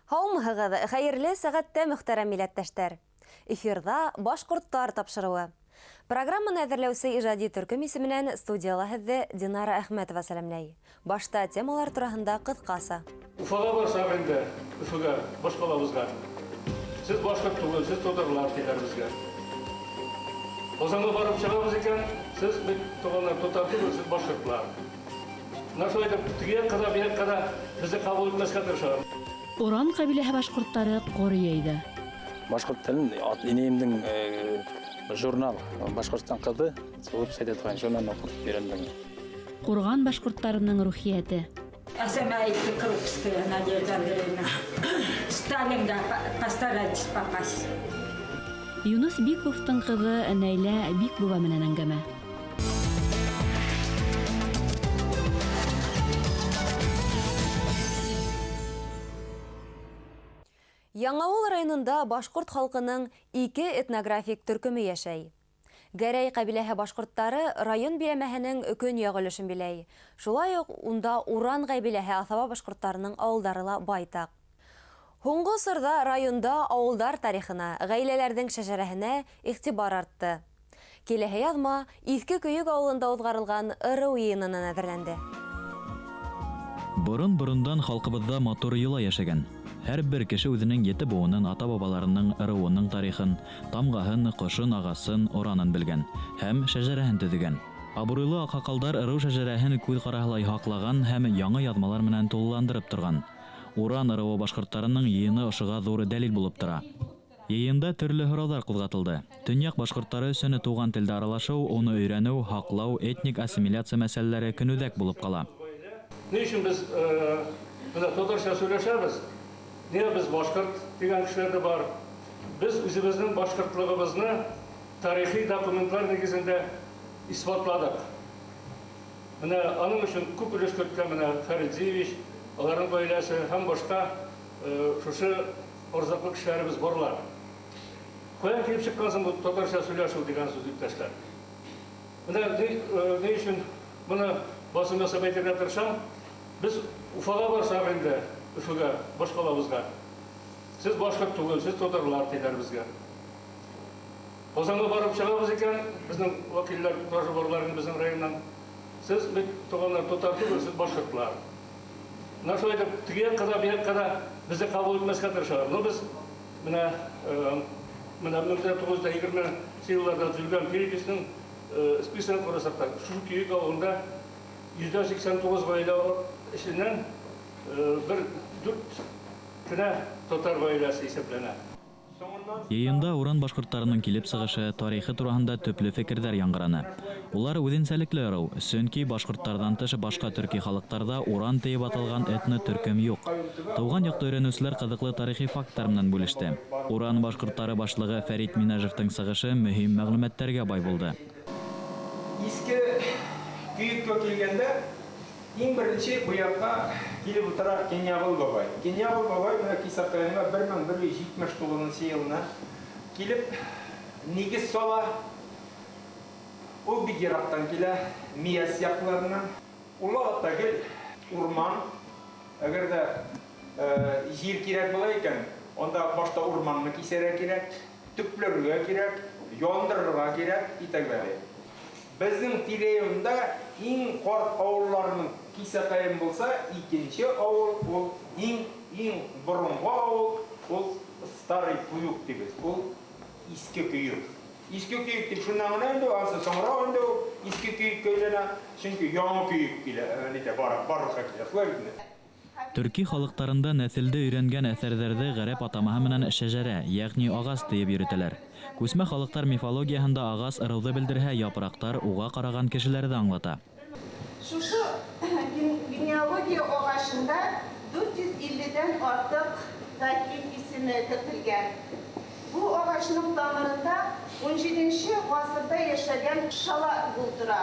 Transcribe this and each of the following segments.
Һаумыһығыҙ, хәйерле сәғәттә, мөхтәрәм милләттәштәр! Эфирҙа «Башҡорттар» тапшырыуы. Программаны әҙерләүсе ижади төркөм исеменән студияла һеҙҙе Динара Әхмәтова сәләмләй. Башта темалар тураһында ҡыҫҡаса. Уфага барсак инде, Өфөгә, башкалабызга. Сез башкорт түгел, сез татарлар, диләр безгә. Казанга барып чыгабыз икән, сез бит, туганнар, татар түгел, сез башкортлар. Менә шулай итеп, теге якка да, бу якка да безне кабул итмәскә тырышалар. Оран кабиләһе башкорттары коры йәйҙә. Башҡорт телен инәйемдең журнал Башҡортостан ҡыҙы веб-сайт торған, шунан уҡып өйрәндем. Ҡурған башҡорттарының рухиәте. А сама әйтте Крупская Надежда Андреевна. Сталинга постарайтесь попасть. Юныс Биковтың ҡыҙы Нәйлә Бикбова менән әңгәмә. Яңауыл районында башҡорт халҡының ике этнографик төркөмө йәшәй. Гәрәй ҡәбиләһе башҡорттары район биләмәһенең көньяҡ өлөшөн биләй. Шулай уҡ унда Уран ҡәбиләһе аҫаба башҡорттарының ауылдары ла байтаҡ. Һуңғы осорҙа районда ауылдар тарихына, ғаиләләрҙең шәжәрәһенә иғтибар артты. Киләһе яҙма Иҫке Көйөк ауылында уҙғарылған ырыу йыйынынан әҙерләнде. Борон-борондан халҡыбыҙҙа матур йола йәшәгән. Һәр бер кеше үҙенең ете быуынын, ата-бабаларының, ырыуының тарихын, тамғаһын, ҡошон, ағасын, оранын белгән һәм шәжәрәһен төҙөгән. Абруйлы аҡһаҡалдар ырыу шәжәрәһен күҙ ҡараһылай һаҡлаған һәм яңы яҙмалар менән тулыландырып торған. Уран ырыуы башҡорттарының йыйыны ошоға ҙур дәлил булып тора. Йыйында төрлө һорауҙар ҡуҙғатылды. Төньяҡ башҡорттары өсөн туған телдә аралашыу, уны өйрәнеү, һаҡлау, этник ассимиляция мәсьәләләре көнүҙәк булып ҡала. Ни өчен без менә татарча сөйләшәбез? Нигә без башкорт дигән кешеләр дә бар? Без үзебезнең башкортлыгыбызны тарихи документлар нигезендә исбатладык. Менә аның өчен күп өлеш керткән менә Фәрит Зиевич, аларның гаиләсе һәм башка шушы арзаклы кешеләребез барлар. Каян килеп чыккан соң бу татарча сөйләшү дигән сүз, иптәшләр? Менә ни өчен моны басым ясап әйтергә тырышам? Без Уфага барсак инде, Өфөгә, башкалабызга. Сез башкорт түгел, сез татарлар, диләр безгә. Казанга барып чыгабыз икән, безнең вәкилләр тоже барлар инде безнең районнан. Сез бит, туганнар, татар түгел, сез башкортлар. Менә шулай итеп, теге якка да, бу якка да безне кабул итмәскә тырышалар. Но без менә менә 1920 елларда төзелгән переписьнең списогын карасак та, шушы Көек авылында 189 гаилә эченнән бер дүрт кенә татар гаиләсе исәпләнә. Йыйында уран башҡорттарының килеп сығышы, тарихы тураһында төплө фекерҙәр яңғыраны. Улар үҙенсәлекле ырыу, сөнки башҡорттарҙан тыш башҡа төрки халыҡтарҙа уран тиеп аталған этно-төркөм юҡ. Тыуған яҡты өйрәнеүселәр ҡыҙыҡлы тарихи факттар менән бүлеште. Уран башҡорттары башлығы Фәрит Минәжевтең сығышы мөһим мәғлүмәттәргә бай булды. Иҫке Көйөккә килгәндә, иң беренсе бу якка килеп утыра Киньягол бабай. Киньягол бабай менә Кисакаенга 1179 елны килеп нигез сала. Ул бик ерактан килә, Мияс якларыннан. Ул вакытта гел урман. Әгәр дә җир кирәк була икән, анда башта урманны кисәргә кирәк, төпләргә кирәк, яндырырга кирәк и так далее. Безнең тирә-юньдә иң карт авылларның Кисәкаен булса, икенче авыл ул иң иң борынгы авыл ул Старый Куюк дибез. Ул Иске Көек. Иске Көек дип шуннан гына инде, анысы соңрак инде ул Иске Көеккә әйләнә, чөнки Яңы Көек килә, нитә, барлыкка килә. Шулай бит инде. Төрки халыҡтарында нәҫелде өйрәнгән әҫәрҙәрҙе ғәрәп атамаһы менән шәжәрә, йәғни ағас тиеп йөрөтәләр. Күсмә халыҡтар мифологияһында ағас ырыуҙы белдерһә, япраҡтар уға ҡараған кешеләрҙе аңлата. Шушы генеалогия ағасында 450-дән артыҡ вәкил исеме кертелгән. Бу ағасның тамырында 17 ғасырҙа йәшәгән Шала тора.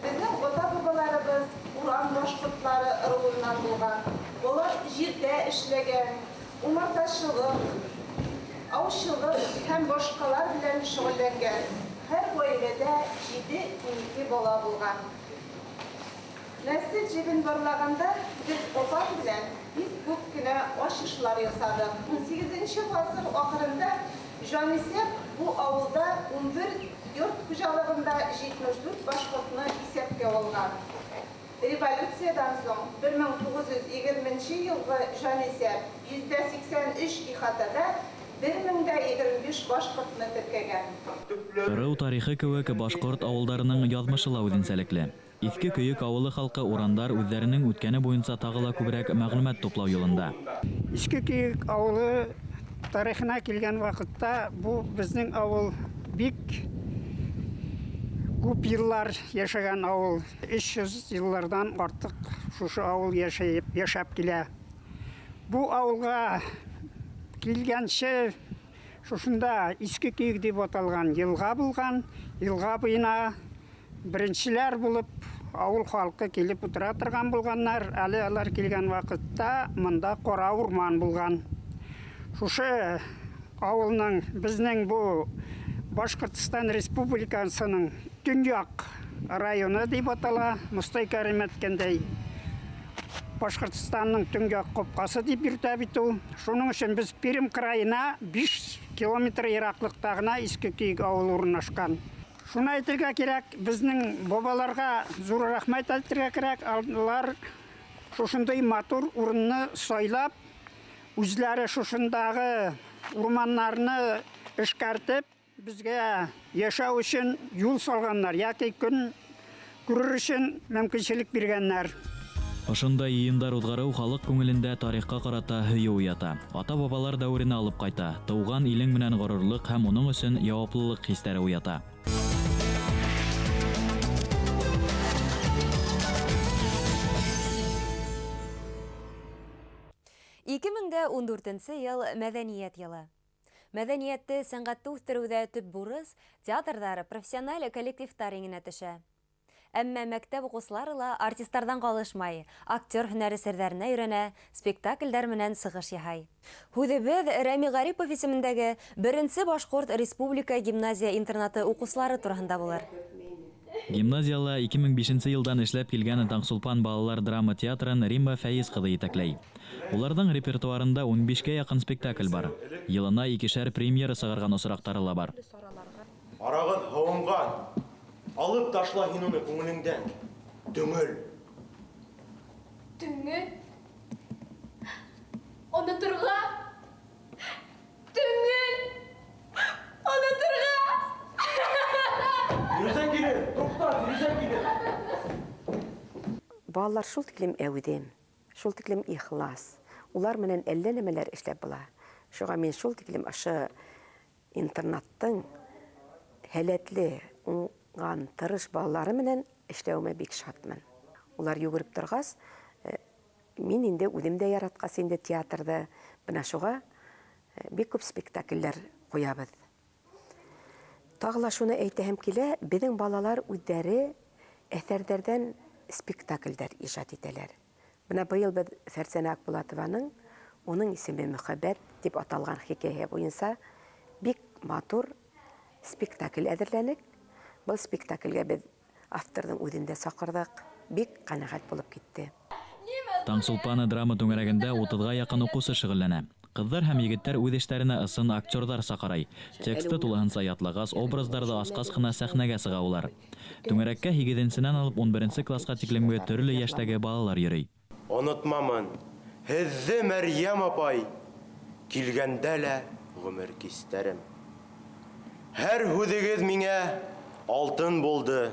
Беҙҙең ата-бабаларыбыҙ Уран башҡорттары ырыуынан булған. Улар ерҙә эшләгән, умартасылыҡ, аусылыҡ һәм башҡалар белән шөғөлләнгән. Һәр ғаиләлә 7-12 бала булған. Нәҫел ебен барлағанда беҙ апам белән бик күп кенә ачышлар ясадык. Унсигезенче гасыр ахырында җанисәп бу авылда 11 йорт хуҗалыгында 74 башкортны исәпкә алган. Революциядән соң 1920 нче елгы җанисәп 83% ихатада 1025 башкортны теркәгән. Ырыу тарихы кеүек башҡорт ауылдарының яҙмышы ла үҙенсәлекле. Иҫке Көйөк ауылы халҡы урандар үҙҙәренең үткәне буйынса тағы ла күберәк мәғлүмәт туплау юлында. Иҫке Көйөк ауылы тарихына килгән ваҡытта бу беҙҙең ауыл бик күп йыллар йәшәгән ауыл. 300 йылларҙан артыҡ шушы ауыл йәшәп килә. Бу ауылға килгәнсе шушында Иҫке Көйөк тип аталған йылға булған. Йылға буйына беренселәр булып ауыл халҡы килеп ултыра торған булғаннар. Әле алар килгән ваҡытта мында ҡара урман булған. Шушы ауылның беҙҙең бу Башҡортостан Республикасының төньяҡ районы тип атала. Мостай Кәрим әйткәндәй, Башҡортостандың төньяҡ ҡапҡасы тип йөрөтә бит ул. Шуның өсөн беҙ Пермь крайына 5 километр йыраҡлыҡта ғына Иҫке Көйөк ауылы урынлашҡан. Шуны әйтергә кәрәк, беҙҙең бабаларға ҙур рәхмәт әйтергә кәрәк. Улар шушындай матур урынны сайлап, үҙләре шушындағы урманнарны эшкәртеп, беҙгә йәшәү өсөн юл салғаннар, йәки көн күрер өсөн мөмкинселек биргәннәр. Ошондай йыйындар уҙғарыу халыҡ күңелендә тарихҡа ҡарата һөйөү уята. Ата-бабалар дәүеренә алып ҡайта, тыуған илең менән ғорурлыҡ һәм уның өсөн яуаплылыҡ хистәре уята. Ике мең дә ун дүртенсе йыл мәҙәниәт йылы. Мәҙәниәтте, сәнғәтте үҫтереүҙә төп бурыс театрҙар, профессиональ коллективтар иңенә төшә. Әммә мәктәп уҡыусылары ла артистарҙан ҡалышмай, актер һөнәре серҙәренә өйрәнә, спектаклдәр менән сығыш яһай. Һүҙебеҙ Рәми Ғарипов исемендәге беренсе башҡорт республика гимназия интернаты уҡыусылары тураһында булыр. Гимназияла ике мең бишенсе йылдан эшләп килгән Таңсулпан балалар драма театрын Римма Фәйез ҡыҙы етәкләй. Уларҙың репертуарында ун бишкә яҡын спектакль бар. Йылына икешәр премьера сығарған осраҡтары ла бар. Арағын һыуынған, алып ташла һин уны күңелеңдән. Түңел. Түңел? Оноторға? Түңел! Оноторға! Фирүзә килер, туҡта, Фирүзә килер. Балалар шул тиклем әүҙем, шул тиклем ихлас. Улар менән әллә нәмәләр эшләп була. Шуға мин шул тиклем ошо интернаттың һәләтле, уңған, тырыш балалары менән эшләүемә бик шатмын. Улар йүгереп торғас, мин инде үҙем дә яратҡас инде театрҙы, бына шуға бик күп спектакльләр ҡуябыҙ. Тағы ла шуны әйтәһем килә, беҙҙең балалар үҙҙәре әҫәрҙәрҙән спектакльдәр ижад итәләр. Бына быйыл беҙ Фәрзәнә Аҡбулатованың Уның исеме Мөхәббәт тип аталған хикәйә буйынса бик матур спектакль әҙерләнек. Был спектакльгә беҙ авторҙың үҙен дә саҡырҙыҡ, бик ҡәнәғәт булып китте. Таңсулпаны драма түңәрәгендә утыҙға яҡын уҡыусы шөғөлләнә. Ҡыҙҙар һәм егеттәр үҙ эштәренә ысын актерҙарса ҡарай. Тексты тулыһынса ятлағас, образдарҙы асҡас ҡына сәхнәгә сыға улар. Түңәрәккә һигеҙенсенән алып ун беренсе класҡа тиклемге төрлө йәштәге балалар йөрөй. Онотмамын, һеҙҙе Мәрйәм апай, килгәндә лә ғүмер кистәрем. Һәр һүҙегеҙ миңә алтын булды.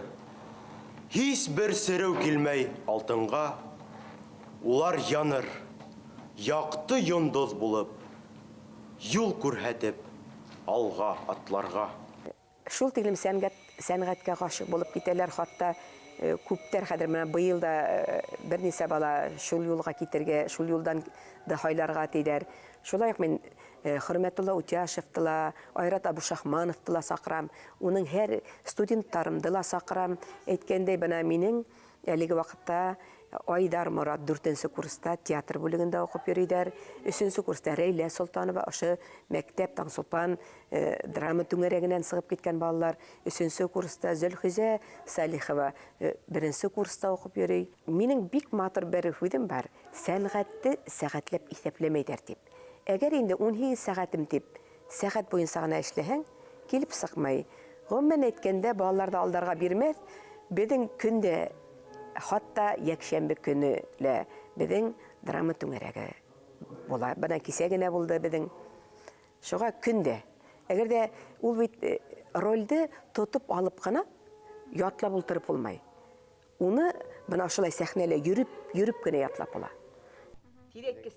Һис бер сереү килмәй алтынға. Улар яныр, яҡты йондоҙ булып, юл күрһәтеп, алға атларға. Шул тиклем сәнғәткә ғашиҡ булып китәләр, хатта күптәр хәҙер менә быйыл да бер нисә бала шул юлға китергә, шул юлдан да һайларға тиҙәр. Шулай уҡ мин Хөрмәтулла Утяшевты ла, Айрат Абушахмановты ла саҡырам, уның һәр студенттарымды ла саҡырам. Әйткәндәй, бына минең әлеге ваҡытта Айдар Морат дүртенсе курста театр бүлегендә уҡып йөрөйҙәр. Өсөнсө курста Рәйлә Солтанова, ошо мәктәп Таңсулпан драма түңәрәгенән сығып киткән балалар. Өсөнсө курста Зөлхизә Салихова беренсе курста уҡып йөрөй. Минең бик матур бер һүҙем бар: сәнғәтте сәғәтләп иҫәпләмәйҙәр тип. Әгәр инде 18 сәғәтем тип сәғәт буйынса ғына эшләһәң, килеп сыҡмай. Ғөмүмән әйткәндә, балаларҙы алдарға бирмәҫ. Беҙҙең көндә, хатта йәкшәмбе көнө лә беҙҙең драма түңәрәге була. Бына кисә генә булды беҙҙең. Шуға көндә. Әгәр ҙә ул бит ролде тотоп алып ҡына ятлап ултырып булмай. Уны бына ошолай сәхнәлә йөрөп, йөрөп кенә ятлап була.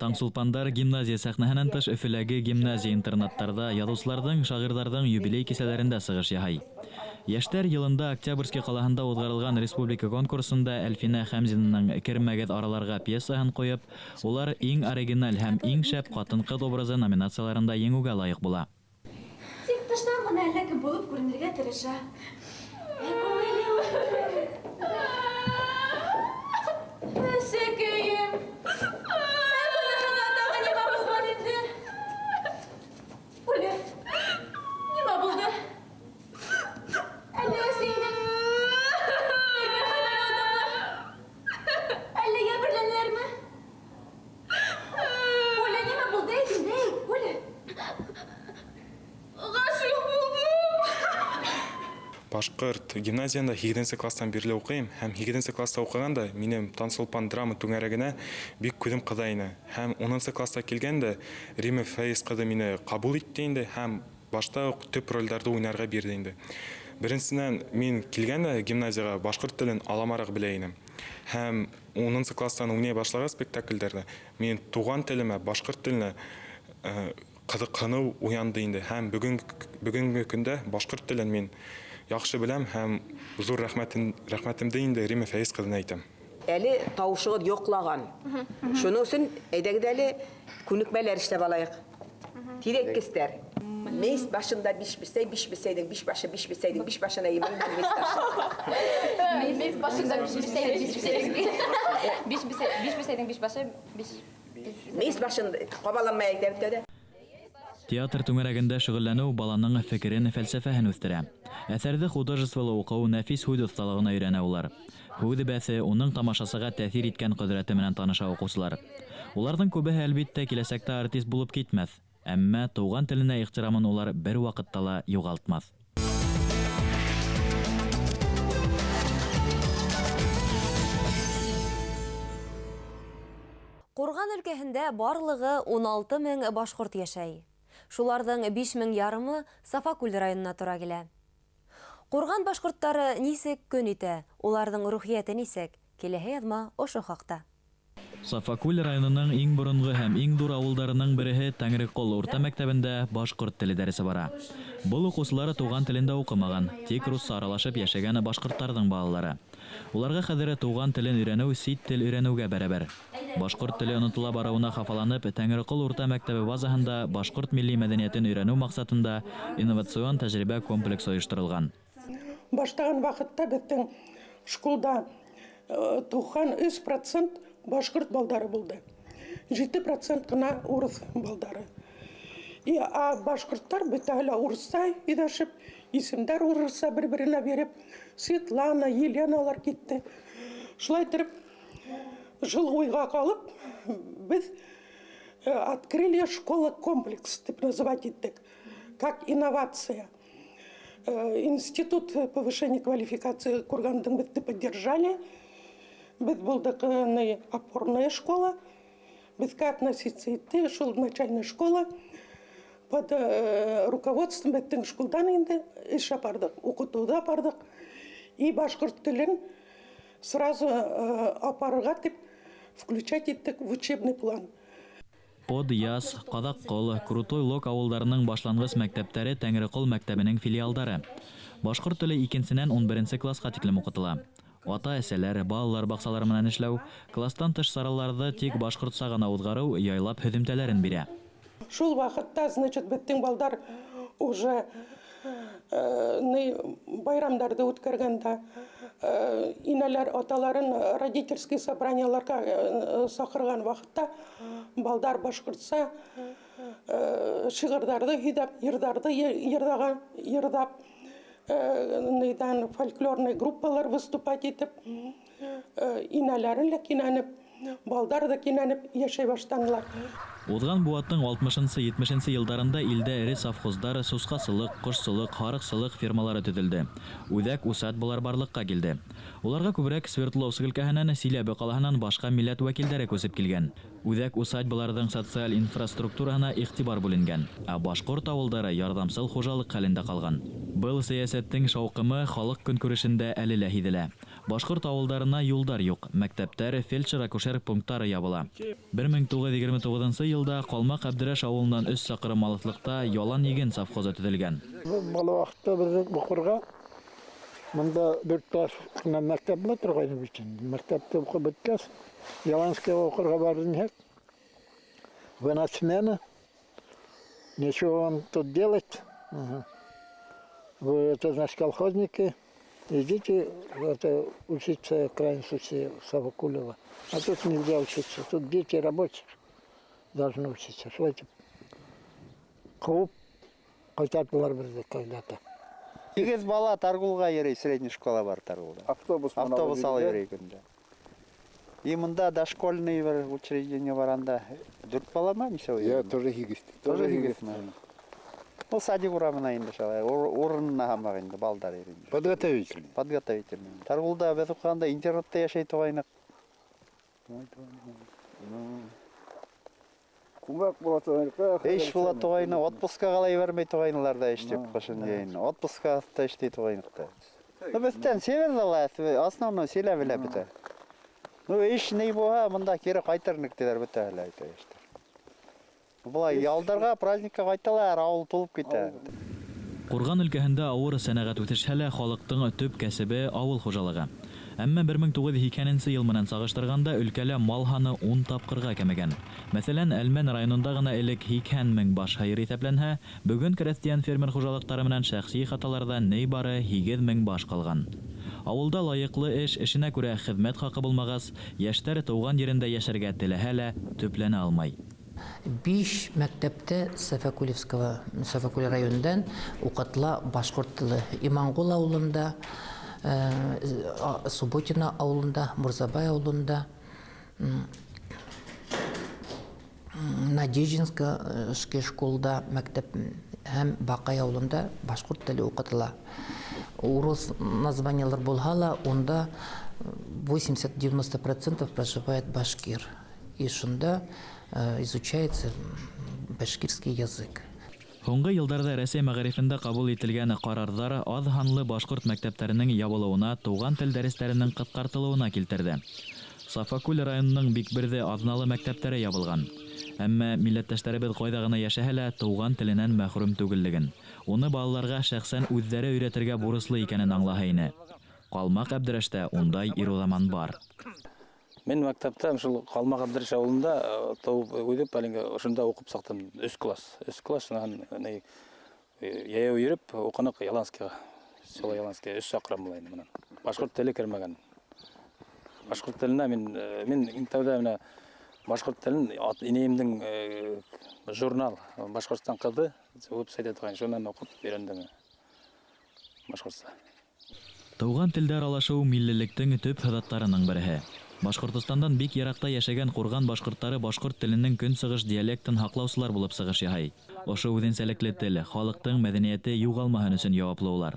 Таңсулпандар гимназия сәхнәһенән тыш Өфөләге гимназия-интернаттарҙа яҙыусыларҙың, шағирҙарҙың юбилей кисәләрендә сығыш яһай. Йәштәр йылында Октябрьский ҡалаһында уҙғарылған республика конкурсында Әлфинә Хәмзинаның «Кермәгеҙ араларға» пьесаһын ҡуйып, улар иң оригиналь һәм иң шәп ҡатын-ҡыҙ образы номинацияларында еңеүгә лайыҡ була. Тик тыштан ғына әллә кем булып күренергә тырыша. Ә күңеле Әсәкәйем. Ә быныһына тағы нимә булған инде? Оля, нимә булды? Әллә әсәйеңдән бер хәбәр алдыңмы? Әллә йәберләнеләрме? Оля, нимә булды? Әйт инде, әйт, Оля. Ғашиҡ булдым. Башҡорт гимназияһында һигеҙенсе кластан бирле уҡыйым, һәм һигеҙенсе класта уҡығанда минең Таңсулпан драма түңәрәгенә бик күҙем ҡыҙа ине. Һәм унынсы класта килгәндә Рима Фәйез ҡыҙы мине ҡабул итте инде һәм башта уҡ төп ролдәрҙе уйнарға бирҙе инде. Беренсенән, мин килгәндә гимназияға башҡорт телен аламараҡ белә инем. Һәм унынсы кластан уйнай башлаған спектаклдәрҙә мин туған телемә, башҡорт теленә ҡыҙыҡһыныу уянды инде. Һәм бөгөнгө көндә башҡорт телен мин яҡшы беләм һәм ҙур рәхмәтемде инде Рима Фәйез ҡыҙына әйтәм. Әле тауышығыҙ йоҡлаған. Шуның өсөн әйҙәгеҙ әле күнекмәләр эшләп алайыҡ. Тиҙәйткестәр. Мейес башында биш бесәй, биш бесәйҙең биш башы, биш бесәйҙең биш башына емәй, мейес ташы. Мейес башында биш бесәй, биш бесәйҙең биш бесәй, биш бесәйҙең биш башы, биш. Мейес башын ҡабаланмай әйтәм тәүҙә. Театр түңәрәгендә шөғөлләнеү баланың фекерен, фәлсәфәһен үҫтерә. Әҫәрҙе художестволы уҡыу, нәфис һүҙ оҫталығына өйрәнә улар. Һүҙ бәҫе уның тамашасыға тәьҫир иткән ҡөҙрәте менән таныша уҡыусылар. Уларҙың күбеһе, әлбиттә, киләсәктә артист булып китмәҫ. Әммә тыуған теленә ихтирамын улар бер ваҡытта ла юғалтмаҫ. Ҡурған өлкәһендә барлығы 16 мең башҡорт йәшәй. Шуларҙың биш мең ярымы Сафакүл районына тура килә. Ҡурған башҡорттары нисек көн итә, уларҙың рухиәте нисек? Киләһе яҙма ошо хаҡта. Сафакүл районының иң боронғо һәм иң ҙур ауылдарының береһе Тәңреҡол урта мәктәбендә башҡорт теле дәресе бара. Был уҡыусылары туған телендә уҡымаған, тик русса аралашып йәшәгән башҡорттарҙың балалары. Уларға хәҙер туған телен өйрәнеү сит тел өйрәнеүгә бәрәбәр. Башҡорт теле онотола барыуына хафаланып, Тәңреҡол урта мәктәбе базаһында башҡорт милли мәҙәниәтен өйрәнеү маҡсатында инновацион тәжрибә комплексы ойошторолған. Баштаған ваҡытта беҙҙең школда туған өс процент башҡорт балдары булды. Ете процент ҡына урыҫ балдары. И, а башҡорттар бөтәһе лә урыҫса һөйләшеп, исемдәр урыҫса бер-беренә биреп, Светлана, Еленалар китте. Шулай итеп, жыл уйға ҡалып, беҙ открыли школа комплекс тип называть иттек, как инновация. Институт повышения квалификации Кургандың беҙҙе поддержали. Беҙ булдыҡ опорная школа. Беҙгә относиться итте шул начальная школа. Под руководством беҙҙең школдан инде эш апарҙыҡ, уҡытыуҙы апарҙыҡ. И башҡорт телен сразу апарырға тип включать иттек в учебный план. Подъяз, Ҡаҙаҡҡол, Крутой Лог ауылдарының башланғыс мәктәптәре Тәңреҡол мәктәбенең филиалдары. Башҡорт теле икенсенән ун беренсе класҡа тиклем уҡытыла. Ата-әсәләр, балалар баҡсалары менән эшләү, класстан тыш сараларҙы тик башҡортса ғына уҙғарыу яйлап һөҙөмтәләрен бирә. Шул ваҡытта, беҙҙең балдар уже байрамдарҙы үткәргәндә, Инәләр аталарын родительский собранияларға саҡырған ваҡытта балдар башҡортса шиғырҙарҙы һөйләп, йырҙарҙы йырҙаған, йырҙап, нейҙән фольклорный группалар выступать итеп, инәләре лә кинәнеп, балдар ҙа кинәнеп йәшәй башланылар. Уҙған быуаттың 60-70 йылдарында илдә эре совхоздар, сусҡасылыҡ, ҡошсолоҡ, һарыҡсылыҡ фермалары төҙөлдө. Үҙәк усадьбалар барлыҡҡа килде. Уларға күберәк Свердловск өлкәһенән, Силәбе ҡалаһынан башҡа милләт вәкилдәре күсеп килгән. Үҙәк усадьбаларҙың социаль инфраструктураһына иғтибар бүленгән, ә башҡорт ауылдары ярҙамсыл хужалыҡ хәлендә ҡалған. Был сәйәсәттең шауҡымы халыҡ көнкүрешендә әле лә һиҙелә. Башҡорт ауылдарына юлдар юҡ, мәктәптәр, фельдшер-акушер пункттары ябыла. 1929 йылда Ҡалмаҡ Әбдерәш ауылынан 3 саҡрым алыҫлыҡта Ялан иген совхозы төҙөлгән. Бала ваҡытта беҙҙең уҡырға бында 4 класс ҡына мәктәп була торғайны бит инде. Мәктәптә уҡып бөткәс, Яланскийға уҡырға барҙым. 12 смена. Ничего вам тут делать. Вы, это, значит, колхозники. Идите, это, учиться, в крайнем случае, в Савакулево. А тут нельзя учиться. Тут дети рабочих должны учиться. Шулай итеп ҡыуып ҡайтарҙылар беҙҙе когда-то. 8 бала Таргулға йөрөй, средний школа бар Таргулда. Автобус Автобус алып йөрөй көндә. И мында дошкольный бер учреждение бар анда. 4 бала ма, нисәү? Я тоже һигеҙ. Тоже һигеҙме? Ул садик урамына инде шулай. Урынына һамаҡ инде балдар йөрөй. Подготовительный. Подготовительный. Таргулда беҙ уҡығанда интернатта йәшәй торғайныҡ. Күмәк була торғайныҡ. Эш була торғайны, отпускаға ла ебәрмәй торғайнылар ҙа эшләп ҡышын йәйен. Отпускаға та эшләй торғайныҡ та. Ну, беҙҙән северҙа ла, основной Силәбе лә бөтә. Ну, эш ни булһа, бында кире ҡайтырныҡ тиҙәр бөтәһе лә әйтә эштәр. Былай ялдарға, праздникка ҡайталар, ауыл тулып китә. Ҡурған өлкәһендә ауыр сәнәғәт үҫешһә лә, халыҡтың төп кәсебе ауыл хужалығы. Әммә 1980 йыл менән сағыштырғанда өлкәлә мал һаны 10 тапҡырға кәмегән. Мәҫәлән, Әлмән районында ғына элек 80 мең баш һыйыр иҫәпләнһә, бөгөн крәҫтиән фермер хужалыҡтары менән шәхси ихаталарҙа ни бары 8 мең баш ҡалған. Ауылда лайыҡлы эш, эшенә күрә хеҙмәт хаҡы булмағас, йәштәр тыуған ерендә йәшәргә теләһә лә төпләнә алмай. 5 мәктәптә Сафакулевского, Сафакуль районындан уҡытыла башҡорт теле. Иманғол ауылында, Субботина ауылында, Мурзабай ауылында, Надеждинская школда мәктәп һәм Баҡай ауылында башҡорт теле уҡытыла. Урыҫ названиелар булһа ла, унда 80-90 процентов проживает башкир. И шунда изучается башкирский язык. Һуңғы йылдарҙа Рәсәй мәғарифендә ҡабул ителгән ҡарарҙар аҙ һанлы башҡорт мәктәптәренең ябылыуына, туған тел дәрестәренең ҡыҫҡартылыуына килтерҙе. Сафакүл районының Бикберҙе аҙналы мәктәптәре ябылған. Әммә милләттәштәребеҙ ҡайҙа ғына йәшәһә лә, тыуған теленән мәхрүм түгеллеген, уны балаларға шәхсән үҙҙәре өйрәтергә бурыслы икәнен аңлаһа ине. Ҡалмаҡ Әбдерәштә ундай ир-уҙаман бар. Мин мәктәптә шул Ҡалмаҡ Әбдерәш ауылында тыуып үҫеп, әлеге ошонда уҡып сыҡтым. 3 класс. 3 класс, шунан ни йәйәү йөрөп уҡыныҡ Яланскийға. Село Яланский 3 саҡрым була инде бынан. Башҡорт теле кермәгән. Башҡорт теленә мин иң тәүҙә менә башҡорт телен инәйемдең журнал Башҡортостан ҡыҙы веб-сайт торған, шунан уҡып өйрәндем башҡортса. Тыуған телдә аралашыу миллилектең төп һыҙаттарының береһе. Башҡортостандан бик йыраҡта йәшәгән Ҡурған башҡорттары башҡорт теленең көнсығыш диалектын һаҡлаусылар булып сығыш яһай. Ошо үҙенсәлекле тел, халыҡтың мәҙәниәте юғалмаһын өсөн яуаплы улар.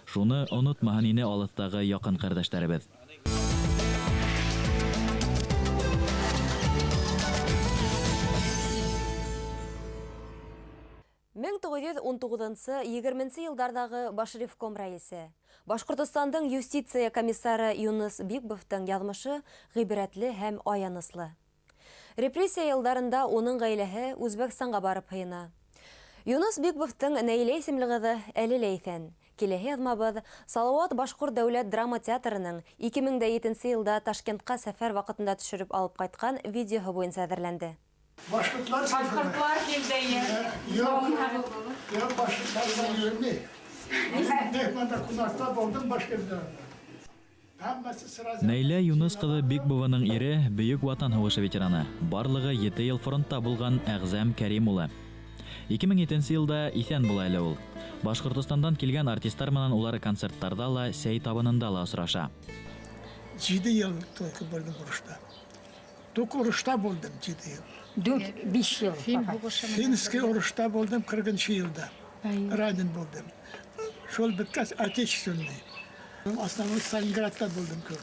Шуны онотмаһын ине алыҫтағы яҡын ҡәрҙәштәребеҙ. Мең туғыҙ йөҙ ун туғыҙынсы, егерменсе йылдарҙағы Башревком рәйесе, Башҡортостандың юстиция комиссары Юныс Бикбовтың яҙмышы ғибрәтле һәм аяныслы. Репрессия йылдарында уның ғаиләһе Үзбәкстанға барып һыйына. Юныс Бикбовтың Нәйлә исемле ҡыҙы әле лә иҫән. Киләһе яҙмабыҙ Салауат Башҡорт дәүләт драма театрының 2007 йылда Ташкентҡа сәфәр ваҡытында төшөрөп алып ҡайтҡан видеоһы буйынса әҙерләнде. Башҡортлар Башҡортлар килде. Юҡ, юҡ, башҡортларҙан йөрөмәй. Мин мехманда ҡунаҡта булдым башҡорттарҙа. Нәйлә Юныс ҡыҙы Бикбованың ире, Бөйөк Ватан һуғышы ветераны, барлығы ете йыл фронтта булған Әғзәм Кәрим улы. 2007 йылда иҫән була әле ул. Башҡортостандан килгән артистар менән улар концерттарҙа ла, сәй табынында ла осраша. 7 ел только булдым орышта. Только орышта булдым 7 ел. Дүрт, биш ел. Финский орышта булдым 40 елда. Ранен булдым. Шул бөткәс отечественный. Основной Сталинградта булдым күп.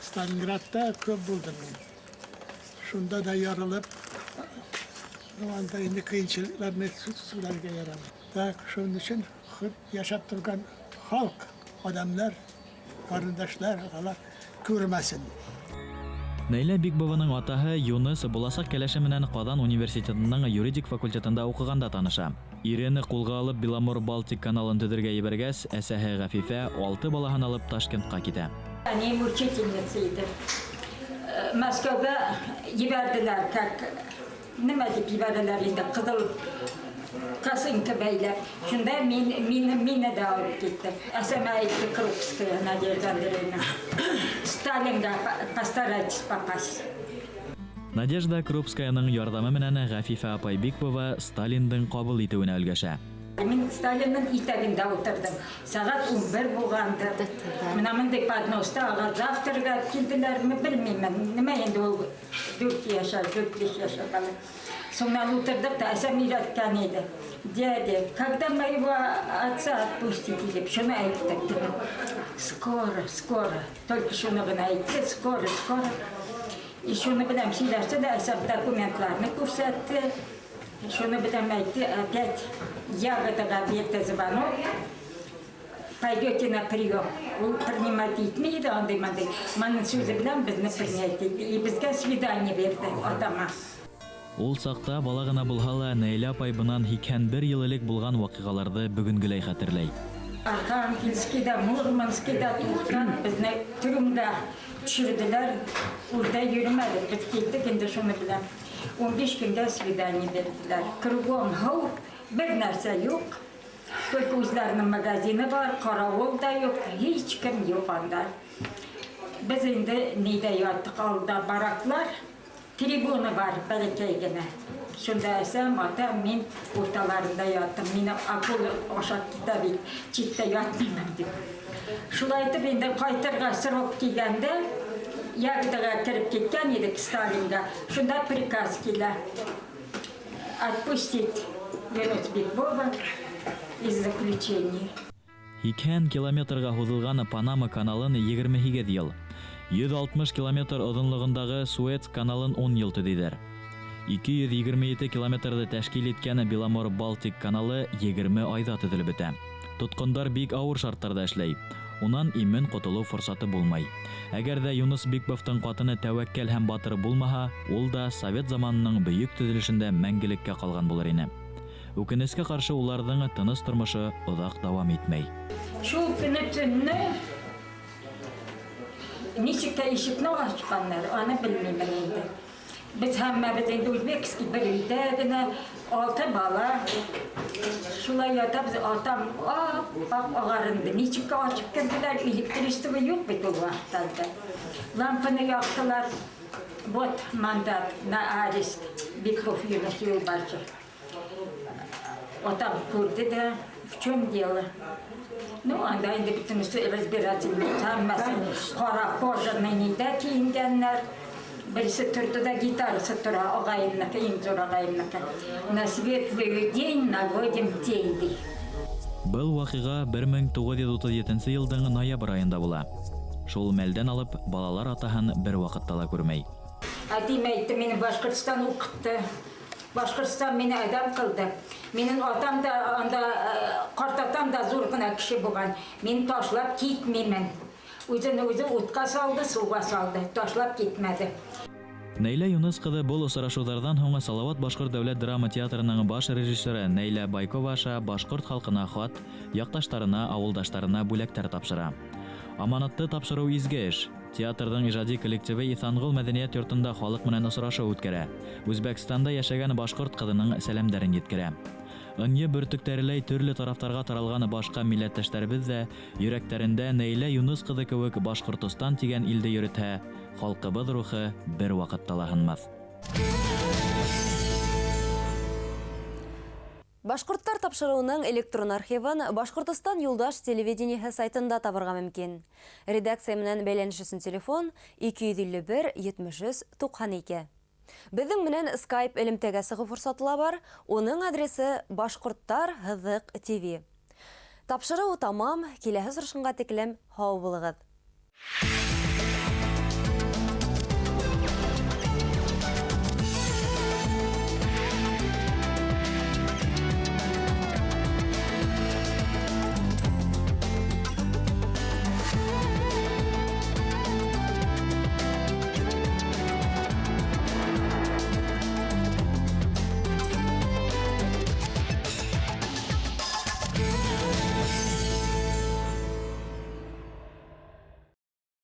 Сталинградта күп булдым мин. Шунда да ярылып, ну, анда инде кыйынчылыкларны сөйләргә ярамый. Так, шуның өчен күп яшәп торган халык, адамнар, карындашлар, алар күрмәсен. Нәйлә Бикбованың атаһы Юныс буласаҡ кәләше менән Ҡаҙан университетының юридик факультетында уҡығанда таныша. Ирен ҡулға алып Беломор-Балтик каналын төҙөргә ебәргәс, әсәһе Ғәфифә алты балаһын алып Ташкентҡа китә. Әнием учительница иде. Мәскәүгә ебәрҙеләр, как нимә тип ебәрәләр инде, ҡыҙыл косынка бәйләп. Шунда мин, мин, мине дә алып китте. Әсәмә әйтте Крупская Надежда Андреевна. Сталинга постарайтесь попасть. Надежда Крупскаяның ярҙамы менән Ғәфифә апай Бикбова Сталиндың ҡабул итеүенә өлгәшә. Мин Сталиндың итәгендә ултырҙым. Сәғәт 11 булғандыр. Мына мындай подноста ағар завтракка килделәрме белмәйем. Нимә инде ул 4 йәшәр, 4-5 йәшәр бала. Шунан ултырҙыҡ та әсәм өйрәткән иде. Дядя, когда моего отца отпустите, тип шуны әйттек. Скоро, скоро. Только шуны ғына әйтте, скоро, скоро. И шуны беләм сөйләште дә әсәм документларны күрһәтте. Шуны беләм әйтте, опять Ягодаға бирҙе звонок. Пойдете на прием. Ул принимать итмәй ине андай-мындай. Моның сүзе белән беҙҙе принять итте. И беҙгә свидание бирҙе атама. Ул саҡта бала ғына булһа ла, Нәйлә апай бынан 81 йыл элек булған ваҡиғаларҙы бөгөнгөләй хәтерләй. Архангельскийҙа, Мурманскийҙа туҡтап беҙҙе трюмда төшөрҙөләр. Унда йөрөмәнек, беҙ киттек инде шуны беләм. 15 көнгә свидание бирҙеләр. Кругом һыу, бер нәрсә юҡ. Только үҙҙәренең магазины бар, ҡарауыл да юҡ, һис кем юҡ анда. Беҙ инде ниҙә яттыҡ, алда бараклар, трибуна бар бәләкәй генә. Шунда әсәм, атам, мин урталарында яттым. Мине акула ашап китә бит, ситтә ятмыйм дип. Шулай итеп инде ҡайтырға срок килгәндә, Ягодаға кереп киткән идек Сталинға. Шунда приказ килә. Отпустить Юнус Бикбова из заключения. 80 километрға һуҙылған Панама каналын 28 йыл, 160 километр оҙонлоғондағы Суэц каналын 10 йыл төҙөйҙәр. 227 километрҙы тәшкил иткән Беломор-Балтик каналы 20 айҙа төҙөлөп бөтә. Тотҡондар бик ауыр шарттарҙа эшләй. Унан имен ҡотолоу форсаты булмай. Әгәр ҙә Юныс Бикбовтың ҡатыны тәүәккәл һәм батыр булмаһа, ул да совет заманының бөйөк төҙөлөшөндә мәңгелеккә ҡалған булыр ине. Үкенескә ҡаршы уларҙың тыныс тормошо оҙаҡ дауам итмәй. Шул көнө төннө нисек тә ишекне асҡандар, аны белмәйем инде. Беҙ һәммәбеҙ инде узбекский бер өйҙә генә, алты бала. Шулай ятабыҙ, атам ап-аҡ ағарынды. Нисек асып керҙеләр, электричество юҡ бит ул ваҡыттарҙа. Лампаны яҡтылар. Вот мандат на арест Бикбов Юнус Юлбашев. Атам күрҙе дә, в чем дело? Ну, анда инде бөтөнөһө разбираться һәммәһе ҡара кожаный ниҙә кейенгәндәр. Береһе торҙо ла гитарасы тора, ағайымныҡы, иң ҙур ағайымныҡы. На светлый день наводим тень, ти. Был ваҡиға 1937 йылдың ноябрь айында була. Шул мәлдән алып балалар атаһын бер ваҡытта ла күрмәй. Әтием әйтте, мине Башҡортостан уҡытты. Башҡортостан мине әҙәм ҡылды. Минең атам да анда, ҡартатам да ҙур ғына кеше булған. Мин ташлап китмәймен. Үҙен үҙе утҡа салды, һыуға салды, ташлап китмәне. Нәйлә Юныс ҡыҙы был осрашыуҙарҙан һуң Салауат Башҡорт дәүләт драма театрының баш режиссеры Нәйлә Байкова аша башҡорт халҡына хат, яҡташтарына, ауылдаштарына бүләктәр тапшыра. Аманатты тапшырыу изге эш. Театрҙың ижади коллективы Иҫанғол мәҙәниәт йортонда халыҡ менән осрашыу үткәрә. Үзбәкстанда йәшәгән башҡорт ҡыҙының сәләмдәрен еткерә. Ынйы бөртөктәреләй төрлө тарафтарға таралған башҡа милләттәштәребеҙ ҙә йөрәктәрендә Нәйлә Юныс ҡыҙы кеүек Башҡортостан тигән илде йөрөтһә, халҡыбыҙ рухы бер ваҡытта ла һынмаҫ. Башҡорттар тапшырыуының электрон архивын Башҡортостан юлдаш телевидениеһы сайтында табырға мөмкин. Редакция менән бәйләнеш өсөн телефон 251 73 92. Беҙҙең менән Skype элемтәгә сығыу форсаты ла бар. Уның адресы Башҡорттар һыҙыҡ ТВ. Тапшырыу тамам. Киләһе осрашҡанға тиклем һау булығыҙ.